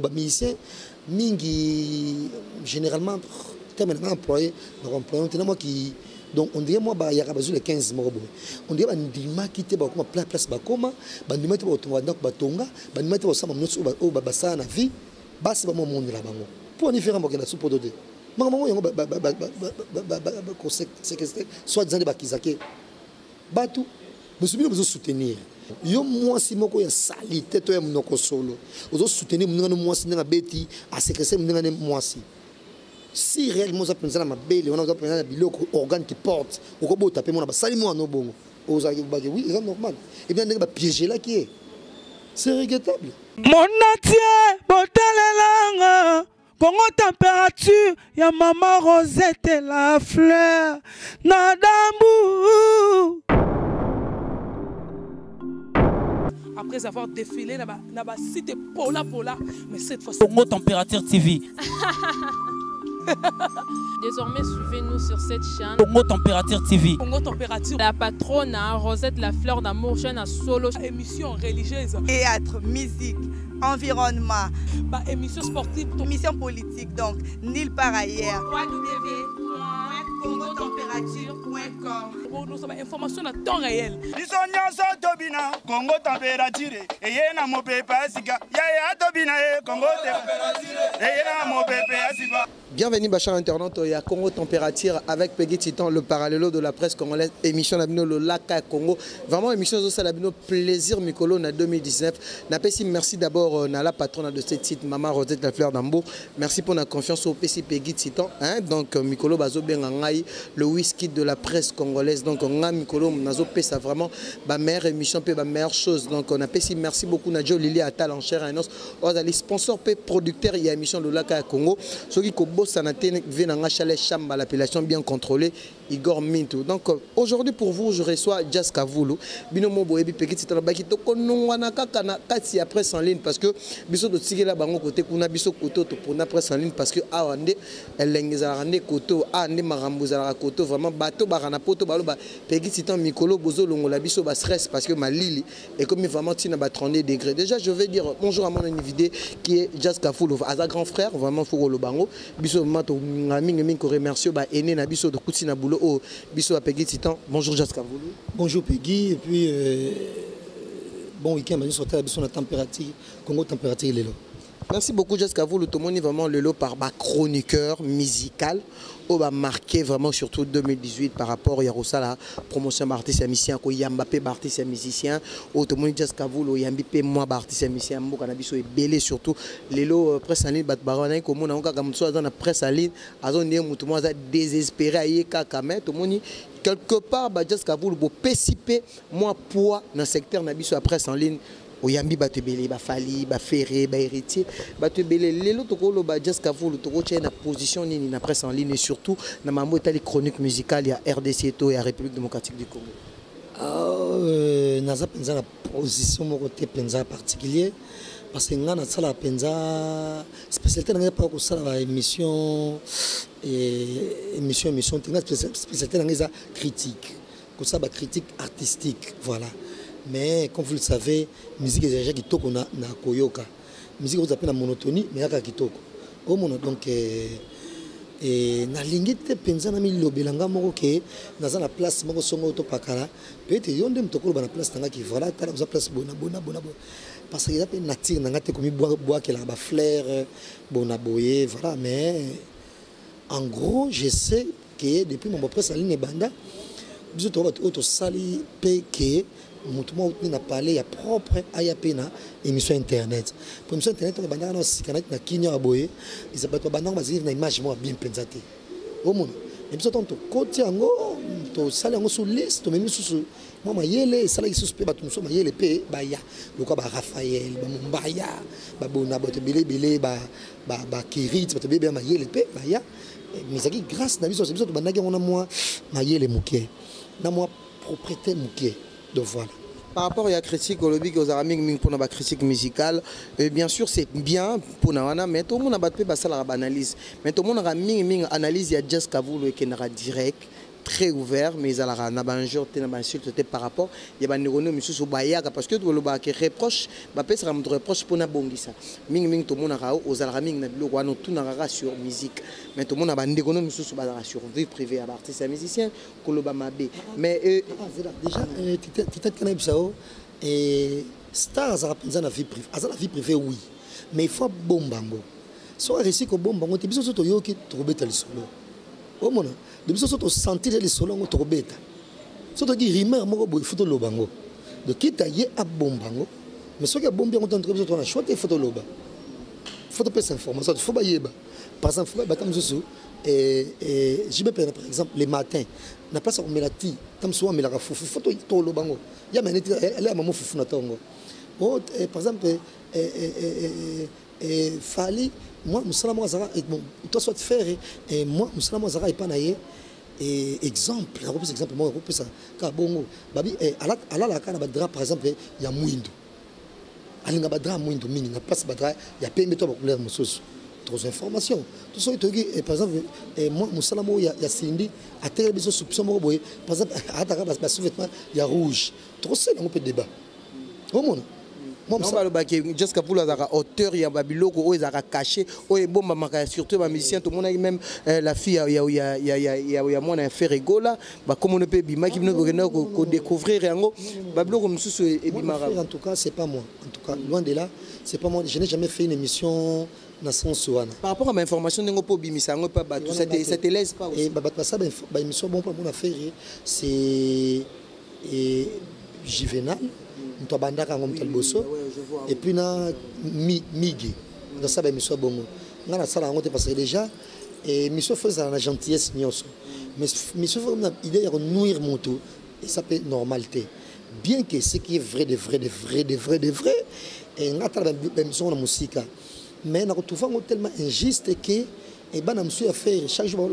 Ba musiciens mingi généralement terme na employé na employé te na moi qui donc on dirait moi ba yaka bazu le 15 moko boye on dirait bandimaki te bakoma place place bakoma bandimaki te bakotonga bandako batonga bandimaki te bakosala nyonso oyo basala na vie basi bamomonela bango mpo ani fera bakenda su poto te makambo yango yango kosekestre soit disant nde bakizake Batu mosusu bino bozo soutenir yo mwasi moko ya salite to ya monoko solo ozo soutenir moninga no mwasi ndenge abeti asekese moninga ne mwasi si réellement oza mpenza na mabele wana oza mpenza na biloko organe qui porte okobota mpe mwana basali mwana no bongo ozalaki bake oui eza normal epuis ndenge bapiegelaki ye c'est regrettable. Monatie botalelanga Congo température ya maman Rosette la fleur na dambu. Après avoir défilé na ba, na ba site pola pola, mais cette fois Congo Température TV. Désormais, suivez-nous sur cette chaîne. Congo Température TV. Congo Température. La patronne, hein, Rosette la fleur d'amour, chaîne à solo. Émission religieuse. Théâtre, musique, environnement. Ba émission sportive. Émission politique, donc, nulle part ailleurs. www.congotemperature.com Nous sommes information à temps réel. Biso nyonso tobina Congo température eye na mopepe ya sika yaya tobina ye Congo eye na mopepe ya sika. Bienvenue Bachar internaute, il y a Congo Température avec Peggy Titan, le parallélo de la presse congolaise, émission Labino, le Laka Congo. Vraiment, émission ça Labino, plaisir Mikolo, na 2019. Napesi, merci d'abord euh, na la patronne de cette site, Maman Rosette La Fleur d'Ambo. Merci pour la confiance au PC Peggy Titan. Hein? Donc, euh, Mikolo Bazo Bengangai, le whisky de la presse congolaise. Donc, on a Mikolo, Nazo Pesa vraiment, ba meilleure émission, pe ba meilleure chose. Donc, on a Pessi, merci beaucoup Nadjo Lili Atal en chair et en os. Ozali sponsor pe producteur ya émission Lolaka ya Congo. Soki kobosana te vie na nga Chalet Chamba l'appellation bien contrôlée Igor Mintu. Donc euh, aujourd'hui pour vous je reçois Jazz Kavulu. Bino mo boyebi peki titala baki to konongwana kaka na kati ya presse en ligne parce que biso to tikela bango côté kuna biso koto to pona presse en ligne parce que awa nde elenge ezalaka nde koto awa nde makambo ezalaka koto vraiment bato baka na poto baloba peki titan mikolo bozolongola biso ba stress parce que malili ekomi vraiment tina ba 32 degrés déjà je vais dire bonjour à mon invité qui est Jazz Kafoulov aza grand frère vraiment faut koloba yango biso vraiment tolingaka mingi mingi koremercier ba aîné na biso tokuti na boulot oyo biso ba Peggy Titan. Bonjour Jazz Kafoulov. Bonjour Peggy et puis euh, bon week-end biso tala biso na température Congo température lelo. Merci beaucoup Jazz Kavoulou, tomoni vraiment lelo par ba chroniqueur musical oyo ba marqué vraiment surtout 2018 par rapport ya kosala promotion ya baartiste ya musicien koyamba mpe baartiste ya musicien oyo tomoni Jazz Kavulu oyambi mpe mwa baartiste ya musicien ya mboka na biso ebele surtout lelo euh, presse en ligne bato bakanaki komona yango kaka moto aza na presse en ligne azo ndenge moto moko aza désespéré aye kaka mais tomoni quelque part ba Jazz Kavulu bopesi mpe mwa poids na secteur na biso ya presse en ligne oyambi bato ebele bafali baferre bahéritier bato ebele lelo tokoloba jas kavulu tokotya ye na position nini na presse en ligne et surtout na mambo etali chronique musicale ya rdc to ya république démocratique du congo. Ah, euh, naza mpenza na position moko te mpenza particulier parce que ngai nasalaka mpenza spécialité na ngai mpaka kosala ba émission émission émission te ngai spécialité na ngai eza critique kosala ba critique artistique voilà mais comme vous le savez musique ezalaka kitoko na, na koyoka musique oza mpe na monotonie mais yaka kitoko omona donc eh, eh, nalingi te mpenza na milobela nga moko ke naza na place moko songo topakala mpe ete yo nde moto okoloba na place na nga ki voilà tala oza place boye na boye na boye na boye parce que eza mpe nature na nga te komibwakelaka bafleur bona boye voilà mais En gros, je sais que depuis mon presse en ligne ebanda, biso to bato oyo tosali pe que moto moko auti na palais ya propre aya pe na émission internet. Po émission internet oyo ebandaka na sika nati na kinya ya boye, eza bato babandaka bazali na image moko ya bien mpenza te. Omona mais biso ntango tokoti yango tosali yango sous liste tomemi lisusu mwa mayele esalaki lisusu mpe bato mosusu mayele mpe baya lokola ba Raphaël bamombaya babona bato ebele ebele ba ba ba kirit bato bebe ya mayele mpe baya mais ezalaki grâce na biso biso tobandaki yango na mwa mayele moke na mwa propreté moke donc voilà. Par rapport à la critique, olobi que ozalaka mingi mingi mpona ba critique musicale et bien sûr c'est bien mpona wana mais tomona bato mpe basalaka ba analyse mais tomonaka mingi mingi analyse ya Jazz Kavulu ekendaka direct. Très ouvert, mais ezalaka na bainjure te, na bainsulte te par rapport ya bandeko nde misusu bayaka, parce que tolobaka ke reproche, bapesaka moto reproche mpona bongisa. Mingimingi tomonaka ozalaka mingi na biloko wana, otunaka kaka sur musique, mais tomona bandeko nde misusu bazalaka sur vie privée ya baartiste, ya musicien, koloba mabe, mais Déjà, titati nayebisa yo, star azalaka mpenza na vie privée, aza na vie privée, oui, mais il faut abomba yango. Soki aréussi kobomba yango te, biso so toyoki, tokobeta lisolo. Omona de biso so tosentir lisolo yango, tokobeta. So toki rumeur moko boye, faut toloba yango. Donc kita ye abomba yango, mais soki abombi yango te, biso tona choix te, faut toloba, faut topesa information, faut bayeba. Par exemple, faut bayeba ta mosusu JB, par exemple, le matin, na place ya komela ti, ta mosusu amelaka fufu, faut toloba yango. Ya mene ti ele mamo fufu na ntongo. Par exemple, Fally, moi mosala moko azalaka, bon, toi soit faire, moi mosala moko azalaka epa na ye. Exemple, nakopesa exemple moko, nakopesa kaka bongo. Babi alalaka na badrap, par exemple, ya mwindo. Alinga badrap mwindo mingi na place badrap ya pembe to bacouleur mosusu. Tokozwa information to soki toyoki, par exemple, moi mosala moko ya Cindy ateleli biso soupçon moko boye, par exemple, alataka basous-vêtement ya rouge, tokosala yango mpe débat. Omona. Balobaki Jazz Kavulu azalaka auteur ya babiloko oyo ezalaka caché, oyo ebombamaka, surtout bamusicien. Tomonaki même la fille ya mwana ya Ferre Gola, bakomona mpe ebimaki, bino bokenda kodécouvrir yango, babiloko mosusu ebimaka. En tout cas, c'est pas moi. En tout cas, loin de là, c'est pas moi. Je n'ai jamais fait une émission na sens wana. Par rapport à ma information, ndenge mpo obimisa yango mpe bato, ça te laisse pas aussi? Bato basala baémission, bon, mpona mona Ferre, c'est Juvenal moto abandaka yango, moto ya liboso, et puis na Mige nasala baémission ya bongo. Ngai nasala yango te, parce que déjà émission faut ezala na gentillesse nyonso, mais mission faut na idée ya konuire moto, eza mpe normal te. Bien que ce qui est vrai de vrai de vrai de vrai de vrai, ngai atala baémission na mosika, mais nakotrouve yango tellement injuste ke bana mosusu ya Ferre, chaque jour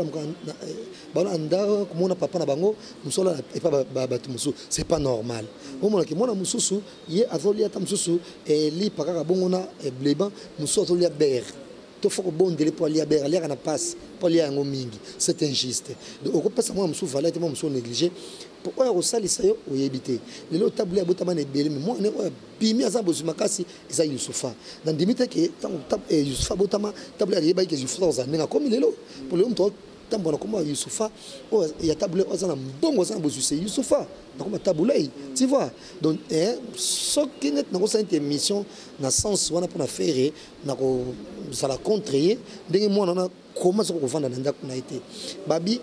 baola ndako komona papa na bango mosusu ola epa bato mosusu. C'est pas normal. Omonaki mwana mosusu ye azolia ata mosusu lipa kaka bongo na bleban, mosusu azolia beurre to faut kobondele mpo alia beurre, aliaka na passe mpo alia yango mingi. C'est injuste. Donc okopesa mwana mosusu valeur te, mwana mosusu onéglige mpo oyo akosalisa yo, oyebi te. Lelo tabule abotama na ebele, mais mwana oyo abimi aza bozwi makasi eza Yusufa. Na ndimi te ke ntango Yusufa abotama, tabule ayebaki ke Yusufa kozala ndenge akomi lelo. Po lelo moto atambola na kombo ya Yusufa, oyo ya tabule, oyo aza na mbongo, aza na bozwi, se Yusufa nakoma tabulei, tu vois. Donc soki neti nakosala neti émission na sens wana mpona Ferre, nakozala contre ye. Ndenge mwana wana koma soki kovanda na ndako na ye te, babi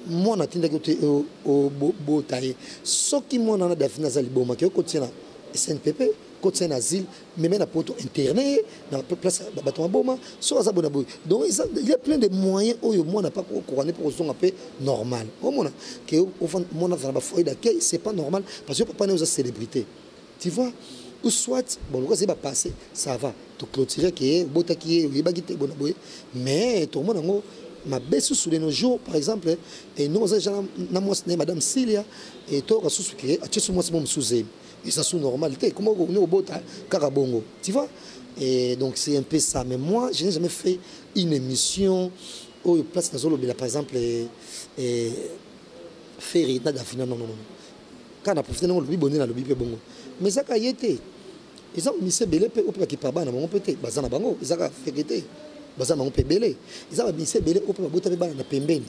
mwana atindaki te obota ye. Soki mwana wana Davina aza liboma, ke okotia na SNPP, kotia na asile, meme na poto, interne ye na place bato maboma. Soki aza boye na boye, donc il y a plein de moyens oyo mwana pa kokokane mpo kozonga mpe normal. Omona ke mwana azala bafoyer d'accueil, c'est pas normal, parce que papa ne oza célébrité, tu vois. Ou soit, bon, lokola ezali bapassé, ça va, toclôturer ke obotaki ye, oyebaki te bona boye, mais tomona yango mabe susu de nos jours. Par exemple, ndongo oza déjà na mwasi na ye, madame Silia, toyoka susu ke atie su mwasi mo mosusu zemi. Eza su normal te. Comment ne obota kaka bongo, tu vois? Et donc c'est un peu ça. Mais moi, je n'ai jamais fait une émission oyo place nazolobela, par exemple, Ferre na Davina. Non, non, non. Kaka na profite ndenge olobi bonde, nalobi mpe bongo, mais ezaka ye te, eza mise ebele mpe oyo mpe bakipa bana bango mpe te, baza na bango. Ezaka Ferre te, baza na bango mpe ebele. Eza bamise ebele oyo mpe babota mpe bana na pembeni,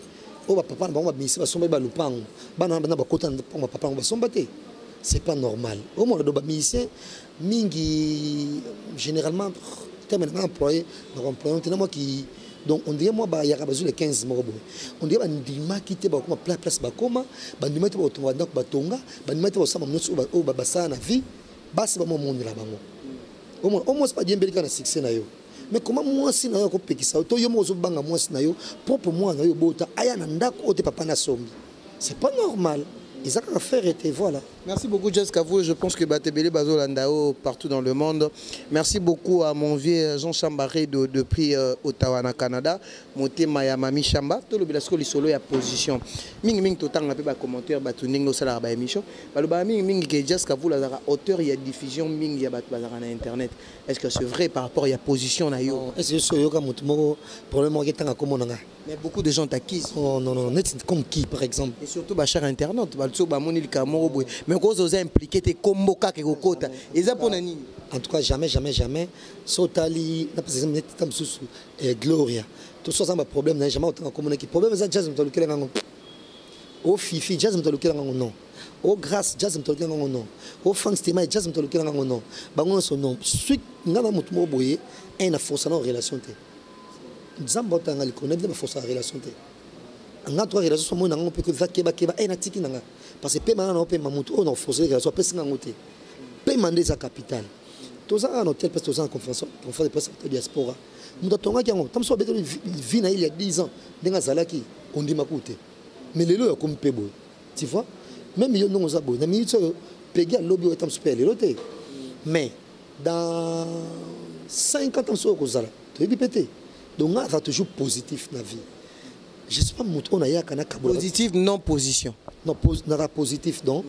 oyo bapapa na bango bamise, basomba ye balupango, bana wana bakota na lupango bapapa bango basomba te. C'est pas normal. Omona do bamusicien mingi, généralement, terme na nga employé, nakoemployé te na mwaki. Donc on dirait moi bayaka bazwi le 15 moko boye, on dirait bandimaki te bakoma place bakoma, bandimaki te bakotonga bandako batonga, bandimaki te bakosala nyonso oyo basala na vie. Basi bamomonela bango. Omona o mwasi badiembeli kaka na succès na yo, mais comment mwasi na yo akopekisa yo, to yo moko ozobanga mwasi na yo, propre mwana na yo obota, aya na ndako oyo te papa na asombi? C'est pas normal. Eza kaka Ferre te, voilà. Merci beaucoup, Jazz Kavulu. Je pense que Batebele Bazolanda partout dans le monde. Merci beaucoup à mon vieux Jean Chambaré depuis Ottawa, na Canada. Motema ya Mami Chamba. Tout le bilasco li solo ya position. Mingi mingi totanga pe ba commentaire ba tuningo sala ba émission. Ba ba mingi mingi que Jazz Kavulu azara auteur ya diffusion mingi ya bat bazara na internet. Est-ce que c'est vrai par rapport à ya position na yo? Est-ce que so yoka mutu moko problème moko etanga komona nga? Mais beaucoup de gens t'accusent. Oh non, non, neti comme qui par exemple? Et surtout bachar internaute, bato bamoni likambo moko boye, mais kozo oza impliqué te, kombo kaka ekokota, eza mpona nini? En tout cas, jamais, jamais, jamais. So otali, napesa exemple neti ta mosusu, Gloria to so aza na baproblème na ye, jamais otanga kombo naki problème eza Jazz moto alukela ngango, o Fifi, Jazz moto alukela ngango, non, o Grâce, Jazz moto alukela ngango, non, o Frank Stema, Jazz moto alukela ngango, non, bango nyonso non. Suite nga na motu moko boye un na force na relation te. Nzambe otanga likolo na bino, baforce ya relation te. Nga toka relation so moi nango mpe eza kebakeba e natiki na nga, parce que pema nga na opema motu oyo na force relation apesi ngango te. Pema nde eza capital. Toza awa na hotel place, toza na conférence de presse ya diaspora. Moto atongaki yango ntango mosusu abeteli vie na ye il y a 10 ans, ndenge azalaki ondimaka te, mais lelo oyo akomi mpe boye. Tu vois, même yo ndenge oza boye na minute oyo, Pegi alobi oyo, ta mosusu mpe ya lelo te, mais dans 50 ans mosusu oyo kozala, toyebi mpe te. Donc nga aza toujours positif na vie. Je suis pas moto oyo nayaka na kabola. Positif, non position. Non, naza positif. Donc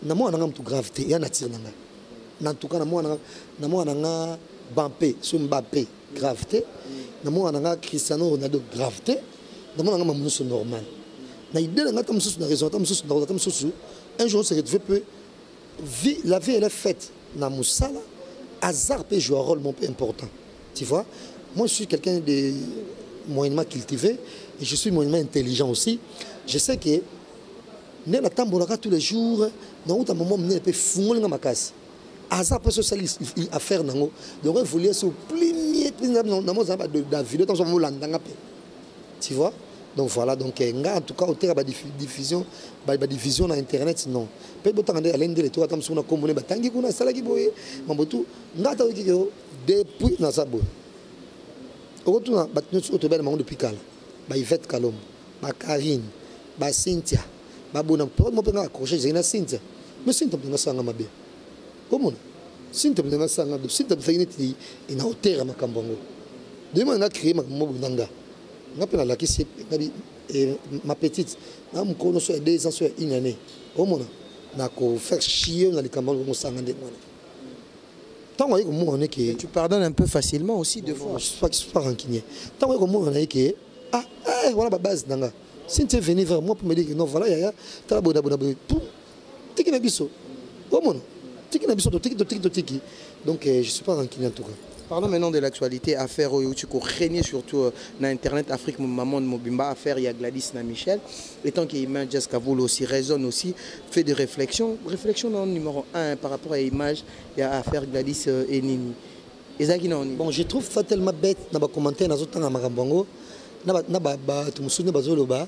na mwana nanga motu grave te, ya nature na nga. Na en tout cas, na mwana nga Bampe so Mbappe grave te, na mwana nga Cristiano Ronaldo grave te, na mwana nga mamu nyonso normal. Na idée na nga, ta mosusu na raison, ta mosusu na ta mosusu, un jour on se retrouve peu vie. La vie, elle est faite na mosala. Hasard peut jouer un rôle mon peu important. Tu vois, moi je suis quelqu'un de moyennement cultivé et je suis moyennement intelligent aussi. Je sais que nde natambolaka tous les jours, nauta momo monene mpe fungolinga makasi. Hasard mpe osali affaire nango, donc évolue so plimie namozala na video ntango molandanga mpe, tu vois. Donc voilà. Donc nga en tout cas, oteka badiffusion, badivision na internet, non. Mpe botanga nde alendele to ata mosuku na kombo ne batangi kuna asalaki boye mambo tu. Nga ata oyoki ke depuis naza boye, okotuna bato nyonso oyo toyebana bango depuis kala, baIvete Kalombo, baKarine, baCynthia, babona mo mpe nga accroché ezali na Cynthia. Mais Cynthia mpenza asanga mabe, omona Cynthia mpenza asanga. Cynthia mpenza neti na hauteur ya makambo yango. Dema nga créé makambo boye na nga, nga mpe nalakisi ngabi ma petite na mokolo so ya 2 ans, so ya une année, omona nakofaire chier na likambo yango mosanga ndenge wana ntango aye komona ke Tu pardonnes un peu facilement aussi deux fois. Je suis pas rancunier. Ntango aye komona na ye ke ah eh, voilà babase na nga. Cynthia est venue vers moi pour me dire que non, voilà yaya, tala boye na boye na boye, poum, tiki na biso, omona tiki na biso, totiki, totiki, totiki. Donc je suis pas rancunier en tout cas. Parlons maintenant de l'actualité, affaire oyo tu régner surtout na internet Afrique maman mobimba, affaire ya Gladys na Michel. Étant qu'il Jazz Kavulu aussi raisonne aussi, fait des réflexions. Réflexion dans numéro 1 par rapport à l'image, il y a affaire Gladys et Nini. Ezaki na oni. Bon, je trouve ça tellement bête na ba commentaire nazotanga makambo yango na ba bato mosusu nde bazoloba.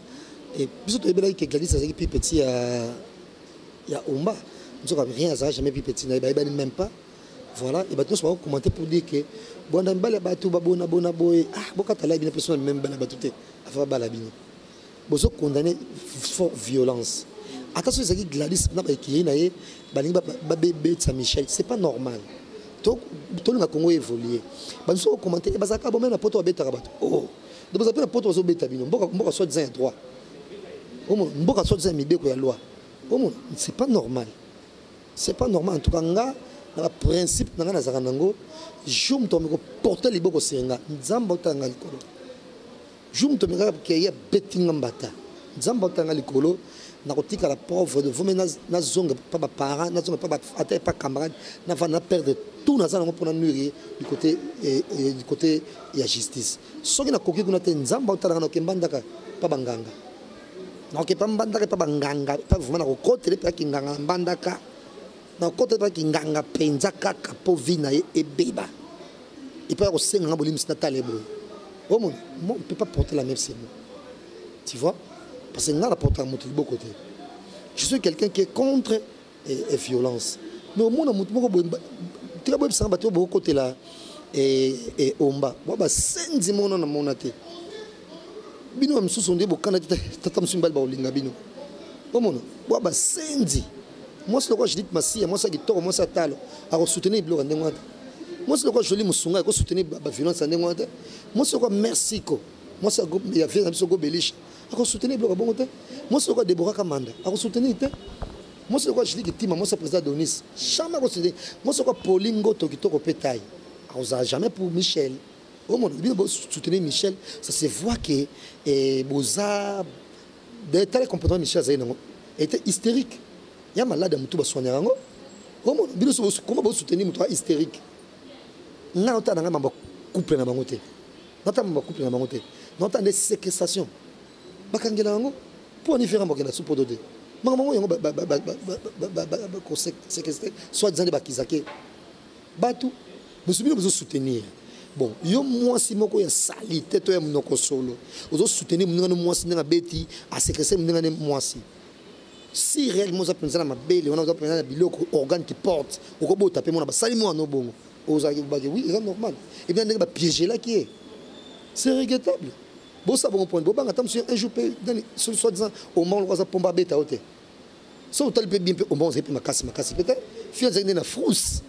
Et biso toyebelaki ke Gladys azalaki plus petit ya Omba. Nzoka rien, azalaka jamais plus petit na ye, bayebani même pas. Voilà. Et bato nyonso bakocommenter pour dire ke bonda mibali ya bato babona bona boye, ah bokatala bino mpe so na mibali ya bato te afa babala bino, bozokondamner fort violence. Ata so ezalaki Gladys na baekei na ye balingi babebetisa Michel, c'est pas normal. Tolinga Congo évolue. Bamosusu bakocommenter bazalaka bomeme na poto babetaka bato. Oh, donc baza mpe na poto bazobeta bino. Mboka soi disant ya droit, omona mboka soi disant ya mibeko ya loi, omona c'est pas normal, c'est pas normal. En tout cas nga na baprincipe na ngai nazalaka nango, jour moto ameki koporte liboko sere nga, Nzambe otanga likolo. Jour moto amekaka keye abeti nga mbata, Nzambe otanga likolo, nakotikala pauvre de vome, nazonga pa baparent, nazonga pa ata pa camarade, navanda na perdre tout naza nango mpona nuire du côté ya justice. Soki nakoki kuna te, Nzambe otalanga, nakoke mbandaka pa banganga, nakoke pa mbandaka pa banganga pa vraiment nakokotele mpe akinganga na mbandaka, nakokotele mpe akinganga mpenza kaka mpo vie na ye ebeba epai ya kosenganga bolimisi natala ye boye. Omona, moi on peut pas porter la même sur moi, tu vois, parce que nga naportaka moto liboko te. Je suis quelqu'un qui est contre et violence. Mais omona motu moko boye, tika boyebisanga bato oyo bokotela omba bwa basenzi mona na mona te. Bino ba misusu nde bokanda te, tata mosusu mibali bakolinga bino. Omona bwa basenzi, mwasi lokola Judith Masia, mwasi ya kitoko, mwasi ya talo, akosoutenir biloko ya ndenge wana te. Mwasi lokola Joli Mosunga akosoutenir baviolence ya ndenge wana te. Mwasi lokola Mersiko, mwasi ya vie na biso Gobelisha, akosoutenir biloko ya bongo te. Mwasi lokola Debora Kamanda akosoutenir te. Mwasi lokola Julie Kitima, mwasi ya président Donis, jamais akosoutenir. Mwasi lokola Poli Ngoto, kitoko mpe tai, akozala jamais pour Michel. Omona bino bosoutenir Michel, ça se voit que boza tala comportement Michel azali nango, était hystérique, ya malade ya motu, basoignaka yango. Omona bino koma bosoutenir moto hystérique. Nga otala nanga mambo couple na bango te, nata mambo couple na bango te, nota nde séquestration bakangela yango mpo ani fera bakenda su poto te. Makambo yango koséquestre soit disant nde bakizake bato mosu. Bino bozosoutenir, bon, yo mwasi moko ya sali te to ya monoko solo, ozosoutenir moninga no mwasi ndenge abeti, aséquestre moninga ne mwasi. Si réellement oza mpenza na mabele wana, oza mpenza na biloko, organe qui porte, okobota mpe mona basali mwana obongo, ozalaki bake, oui, eza normal. Et bien ndenge bapiégelaki ye, c'est regrettable. Bosala bongo point bobanga ata mosu un jour mpe nani, soit disant omba loko aza pomba abeta yo te. So otali mpe bien mpe omba ozali mpe makasi makasi mpe te. Fi azali nde na frousse,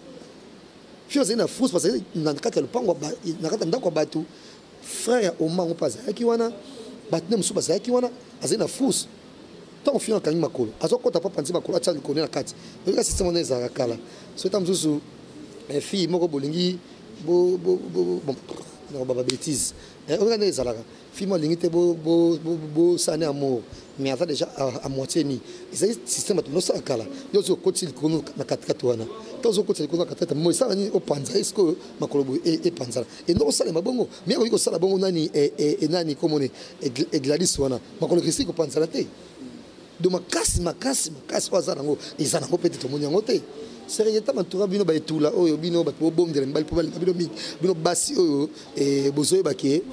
fi azali na frousse parce que na kati ya lopango, na kati ya ndako ya bato, frère ya oma yango mpe azalaki wana, bato nde mosusu bazalaki wana. Azali na frousse. Ntango fi akangi makolo, azokɔta mpo apanzi makolo, atia likolo na kati. Oyoka système wana ezalaka kala. So ta mosusu fille moko bolingi bon, nakoba babêtise. Oyoka ndenge ezalaka, fille moko alingi te bosala amour, mais aza déjà à moitié ni. Ezali système bato nosala kala. Yo ozi okotisi likolo na katikati wana, ntango ozokotisa likolo na katikati, mo esala nini? Opanza ye sikoyo makolo boye, epanzana. Endoko osalema bongo, mais akoki kosala bongo nani nani komone Gladys wana, makolo ekesi kopanzana te. Donc makasi makasi makasi oyo aza nango, eza nango mpe te, tomoni yango te. C'est regrettable en tout cas. Bino baetula oyo, bino bato bobondela mibali mpo balinga bino mingi, bino basi oyo bozoyeba ke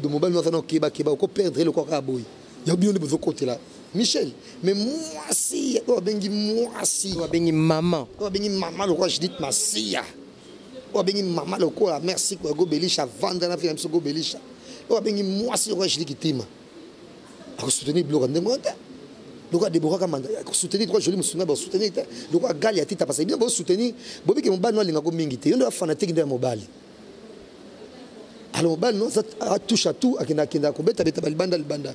mobali no aza na okebakeba, okoperdre eloko kaka boye. Ya bino nde bozokotela Michel, mais mwasi oyo abengi mwasi, oyo abengi mama, oyo abengi mama lokola Judith Masiya, oyo abengi mama lokola merci koya Gobelisha, avanda na fika biso Gobelisha, oyo abengi mwasi lokola Judith Kitima, akosoutenir biloko ya ndenge wana te. Lokola Debora Kamanda akosoutenir trois joli mosunga, basoutenir te. Lokola Gali ya Tita, parce que bino bosoutenir, bobike mobali no alingako mingi te. Yo nde bafanatike nde ya mobali. Alors mobali no atouche à tout, akenda akenda kobetabeta balibanda libanda.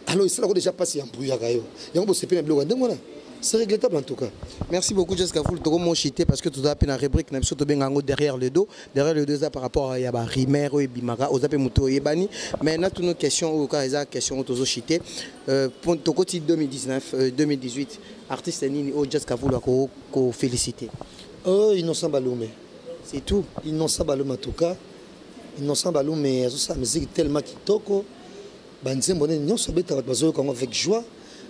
Alors esalako déjà mpasi ya mbuyaka yo yango, bosepeli na biloko ya ndenge wana. C'est regrettable en tout cas. Merci beaucoup, Jessica Foul. Tokomo chité parce que tout à la rubrique na biso tobenga yango derrière le dos. Derrière le dos eza par rapport ya ba rumeur oyo ebimaka, oza mpe moto oyebani. Mais na tunu question oyo kaka, eza question oyo tozochite. Tokoti 2019, 2018, artiste nini oyo Jessica Foul ako kofélicité? Oh, Innocent Balume. C'est tout? Innocent Balume, en tout cas. Innocent Balume azosala musique tellement kitoko. Banzembo nene nyonso abetaka, bato bazoyoka yango avec joie.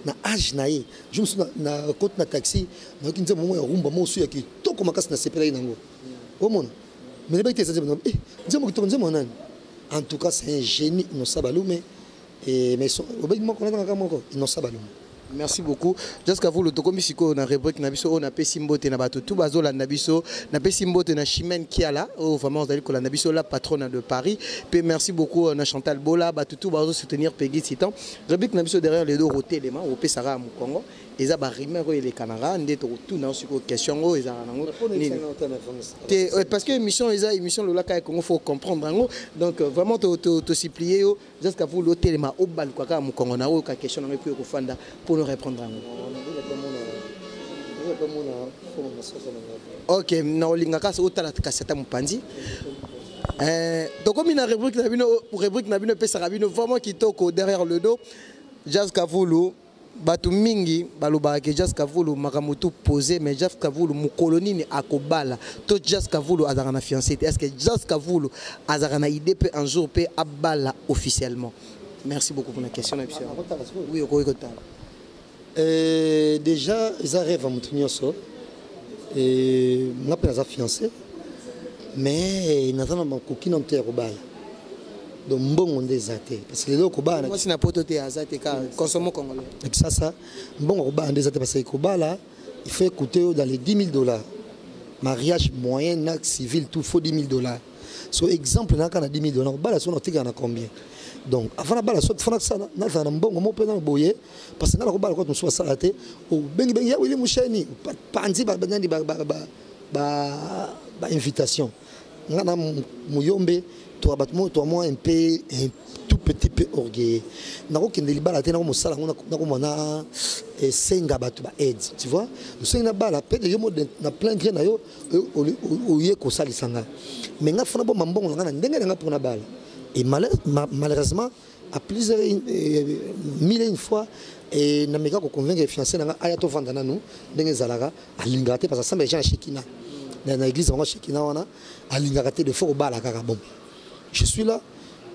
Na age na ye, je mosusu na koti na taxi, nayoki nzembo moko ya rumba moko ya kitoko makasi, nasepelaki nango. Omona, mais nayebaki te eza nzembo. Nzembo kitoko, nzembo nani? En tout cas, c'est un génie, Innocent Balume. Et mais obengi moko, natangaka moko, Innocent Balume. Merci beaucoup, Jessica Vulu. Tokomi sikoyo na rubrique na biso oyo napesi mbote na bato tu bazolanda biso. Napesi mbote na Chimène Kiala oyo vraiment ozali kolanda biso, la patronne de Paris. Mpe merci beaucoup na Chantal Bola, bato tu bazosoutenir Peggy Titan. Rubrique na biso derrière le dos, rotelema opesaka ya mokongo, eza barumeur oyo elekanaka nde tokotuna sikoyo question oyo ezalaka nango nini te, parce que émission eza émission lolaka ya Congo, faut comprendre yango. Donc vraiment tosupplier yo, Jessica Vulu, otelema, obaluka kaka mokongo na oyo ka question nango, epuis okofanda pour nous répondre yango. Ok, na olingaka otala kasi ata mopanzi. Tokomi na rubrique na bino, rubrique na bino epesaka bino vraiment kitoko, derrière le dos. Jazz Kavulu, bato mingi balobaka ke Jazz Kavulu makambo tu posé, mais Jazz Kavulu mokolo nini akobala? To Jazz Kavulu azalaka na fiancé te? Est ce que Jazz Kavulu azalaka na idée mpe un jour mpe abala officiellement? Merci beaucoup pour la question na biso. Oui, okoki kotala. Déjà eza rêve ya moto nyonso. Nga mpe naza fiancé, mais naza na makoki nano te ya kobala. Donc mbongo nde eza te, parce que lelo kobala Mwasi na poto te aza te, ka consomme congolais. Kisasa, mbongo kobala nde eza te, parce que kobala, il faut écouter dans les 10 000 $ mariage moyen na civil, tout, faut 10 000 $. So exemple, naka na 10 000 $, kobala so naotikaka na combien? Donc avant nabala, so fana nazala na mbongo mo mpe na boye, parce que nga na kobala kwa mosusu asala te. Obengibengi ya wili musheni, panzi nani ba invitation. Nga na muyombe to bato mo to mwa un peu un tout petit peu orgueilleux. Nakokende libala te, nakomosala yango, nakomona esenga bato ba aide, tu vois. Osengi na bala peut-être yo mo na plein gré na yo oye kosalisa nga, mais nga fona boma mbongo na nga na ndenge na nga mpona bala. Et malheureusement, à plusieurs mille et une fois et nameka koconvaincre fiancé na nga aya tovanda nanu ndenge ezalaka. Alingaka te parce que asambela na Shekina, na église bango Shekina wana. Alingaka te de faut kobala kaka. Bon, je suis là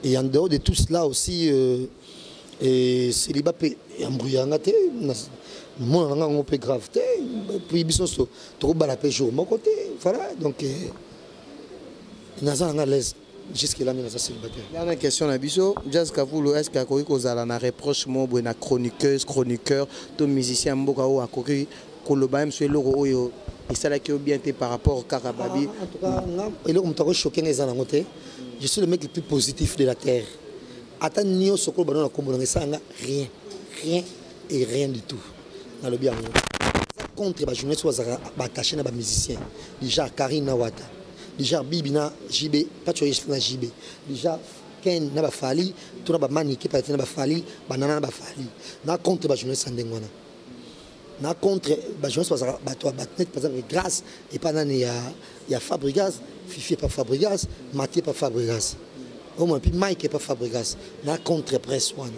et en dehors de tout cela aussi, et célibat mpe embrouillanga te, mona na nga yango mpe grave te. Puis biso nyonso tokobala mpe jour moko te. Voilà, donc naza nanga l'aise jusque là, naza célibataire. Dernière question na biso, Jazz Kavulu, est ce que akoki kozala na reproche moko boye na chroniqueuse, chroniqueur to musicien mboka oyo akoki koloba ye mosu eloko oyo esalaki yo bien te par rapport kaka babi? En tout cas, nga eloko moto akochoquer nga eza nango te. Je suis le mec le plus positif de la terre. Ata nyonso koloba no na kombo nanga, esalanga rien, rien et rien du tout. Nalobi yango, eza contre bajournaliste oyo bazalaka baattaché na bamusicien, déjà Karine na Wata, déjà Bibi na JB, Pacho na JB, déjà Ken na bafali to na bamanike pate na bafali, banana na bafali. Na contre bajournaliste ya ndenge wana, na contre bajournaliste bazalaka bato ya bato net, par exemple Grâce epa nani ya Fabrigas, Fifi epa Fabrigas, Matie epa Fabrigas, omona, puis Mike epa Fabrigas. Na contre presse wana.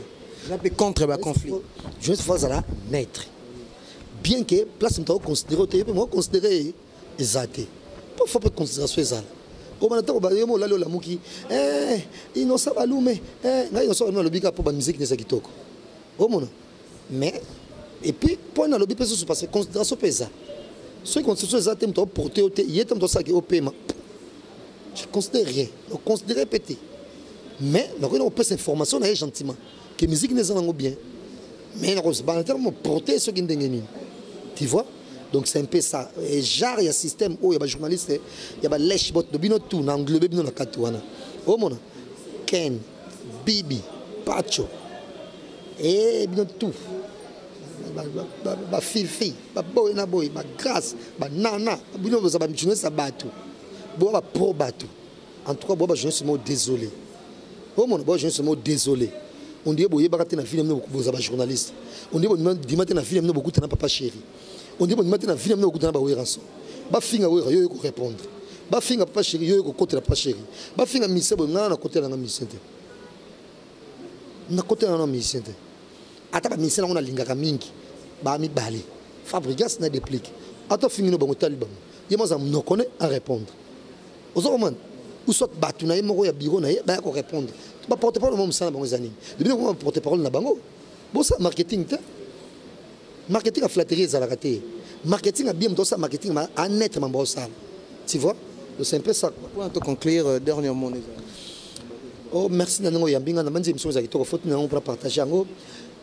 Eza mpe contre baconflit. Journaliste faut azala neutre, bien que place moto akoconsidérer te, ye mpe mokoconsidérer eza te, mpo faut mpe considération ezala. Obana ntango yo mo olali, olamuki, Innocent Balume, ngai Innocent Balume alobi kaka mpo bamusique neza kitoko, omona. Mais et puis mpo nalobi mpe susu, parce que considération mpe eza, soki considération eza te, moto aoporte yo te, ye te moto asalaki opema. Je considère rien, oconsidéré mpe te, mais nakoki na kopesa information na ye gentiment que musique nde eza nango bien, mais nakozobana te moporte soki ndenge nini, tu vois. Donc c'est un peu ça. Et genre ya système oyo ya bajournaliste ya balèche botte bino tout na englobe bino na kati wana, omona Ken, Bibi, Pacho e bino tout, bafifi, baboye na boye, bagrâce, banana, bino boza bajournaliste ya bato, boya bapro bato. En tout cas, boya bajournaliste mo désolé, omona, boya journaliste mo désolé. On dirait boyebaka te na vie na bino boza bajournaliste. On dirait bondima te na vie na bino bokutana papa chéri. On dirait bondima te na vie na bino bokutana baweranso. Bafinga Wera, yo yo korépondre. Bafinga papa chéri, yo yo kokotela papa chéri. Bafinga musicien boye, ngana nakotela nanga musicien te, nakotela nanga musicien te. Ata bamusicien nango nalingaka mingi, bamibale, Fabrigas na Déplique, ata ofingi no bango, tali bango, ye mo aza monoko ne arépondre, oza komana, ou soit bato na ye moko ya bureau na ye baya korépondre. Baporte parole mo mosala bango eza nini? Depuis koma porte parole na bango, bosala marketing te. Marketing ya flatterie ezalaka te. Marketing ya bien, moto osala marketing anetre mambo osala, tu vois. Donc c'est un peu ça, quoi. Pour conclure, dernier mot. Oh, merci na ndenge oyambi nga na banzi. Émission ezala kitoko, faute na yango mpona partage yango.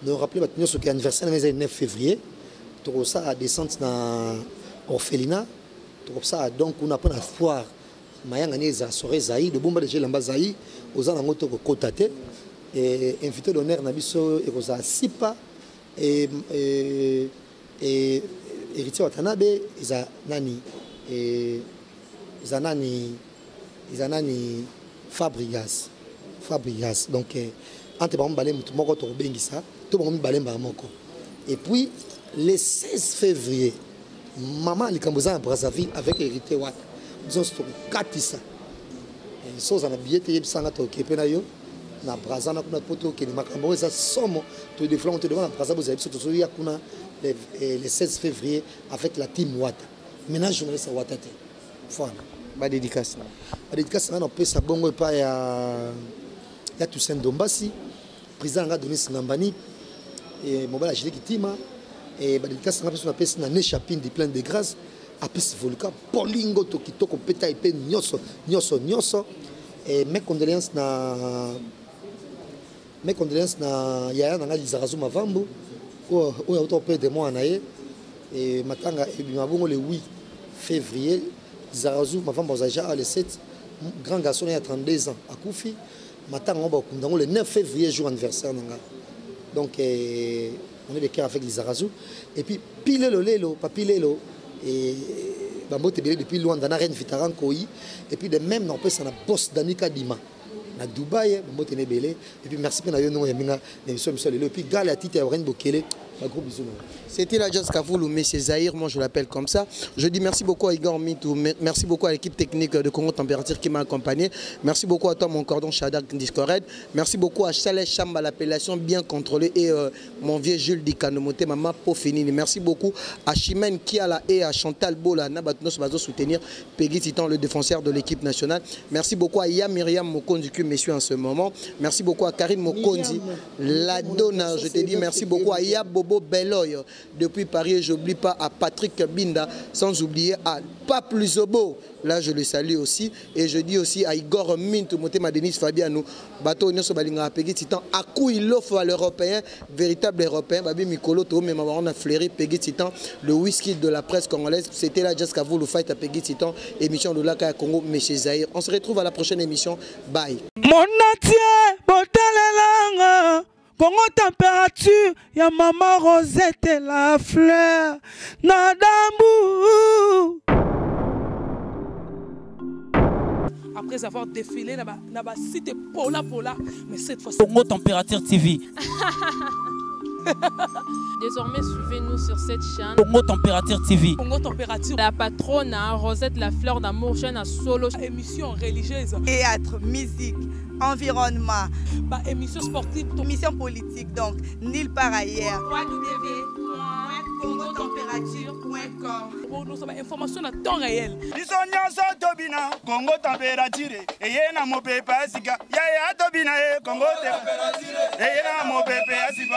Na rappeler bato nyonso ke anniversaire na nga eza 9 février. Tokosala descente na orphelinat, tokosala donc kuna mpona foire mayanga ni ezala soirée ezai lobomba deja elamba zai oza nango te kokota te. Invité d'honneur na biso ekozala Sipa et Héritier Watanabe. Eza nani? Eza nani? Eza nani? Fabrigas, Fabrigas. Donc entre bango mibale, motu moko tokobengisa to bango mibale mbala moko. Et puis le 16 février, mama likambo eza na Brazzaville avec Héritier Wata. Biso nyonso tokokatisa. So oza na billet te, yebisanga, toke mpe na yo na Braza na kuna mpo tokende. Makambo oyo eza somo, todeflango te devant na Braza. Bozala biso, tozoya kuna le 16 février avec la team Wata. Maintenant journaliste ya Wata te, voilà. Badédicace na Badédicace nga napesa bongo epai ya Toussaint Dombasi, président nanga Donis Ngambani, mobali ya Gile Kitima. Badédicace nga mpe so napesi na Nesha Pindi, pleine de grâce, apesi voluka bolingo to kitoko mpe tai mpe nyonso nyonso nyonso. Mes condoléances na yaya na nga Lizarazu Mavambu oyo auta koperdre mwana na ye. Matanga ebima bongo le 8 février. Lizarazu Mavambu aza déjà le 7, grand garçon ya 32 ans akufi. Matanga ngo bakunda yango le 9 février, jour anniversaire na nga. Donc on est de cœur avec Lizarazu. Et puis Pilelo lelo, papi lelo et bambote ebele depuis Luanda na Reine Vitaran Koi. Et puis de même na opesa na boss Danika Dima. Na Dubaï, mbote na ebele. Et puis merci mpe na yo ndongo ya minga na émission biso lelo. Et puis gala ya tite ya Warren Bokele, ba gros bisous. C'était la Jazz Kavoulou, mais c'est Zahir, moi je l'appelle comme ça. Je dis merci beaucoup à Igor Mitou, merci beaucoup à l'équipe technique de Congo Température qui m'a accompagné. Merci beaucoup à toi, mon cordon Shadak Discored. Merci beaucoup à Chalès Chamba, l'appellation bien contrôlée, et mon vieux Jules Dikanomote, maman Pofinini. Merci beaucoup à Chimène Kiala et à Chantal Bola, Nabatnos Bazo soutenir Peggy Titan, le défenseur de l'équipe nationale. Merci beaucoup à Yam Myriam Mokondi, qui me suit en ce moment. Merci beaucoup à Karine Mokondi, la Donna, je te dis merci beaucoup à Yab Bobo Beloy depuis Paris. Je n'oublie pas à Patrick Binda, sans oublier à Pape Luzobo, là je le salue aussi, et je dis aussi à Igor Mintu, Motema Denis Fabiano, bateau nyonso balinga Peggy Titan, à l'offre à l'européen, véritable européen, Babi Mikolo, to même on a flairé Peggy Titan, le whisky de la presse congolaise. C'était là Jazz Kavoulou Fight à Peggy Titan, émission de Laka Congo, Monsieur Zahir. On se retrouve à la prochaine émission. Bye. Mon entier, botelelanga. Congo température, ya maman Rosette la fleur, Nadamou. Après avoir défilé, na ba cité Pola Pola, mais cette fois-ci. Congo Température TV. Désormais, suivez-nous sur cette chaîne. Congo Température TV. Congo Température. La patronne, hein, Rosette la fleur d'amour, chaîne à solo. Émission religieuse. Théâtre, musique, environnement. Bah, émission sportive. Émission politique, donc, nulle part ailleurs. www.congotempérature.com. Nous sommes information à temps réel. Biso nyonso tobina Congo température eye na mopepe ya sika yaya tobina ye Congo température eye na mopepe ya sika.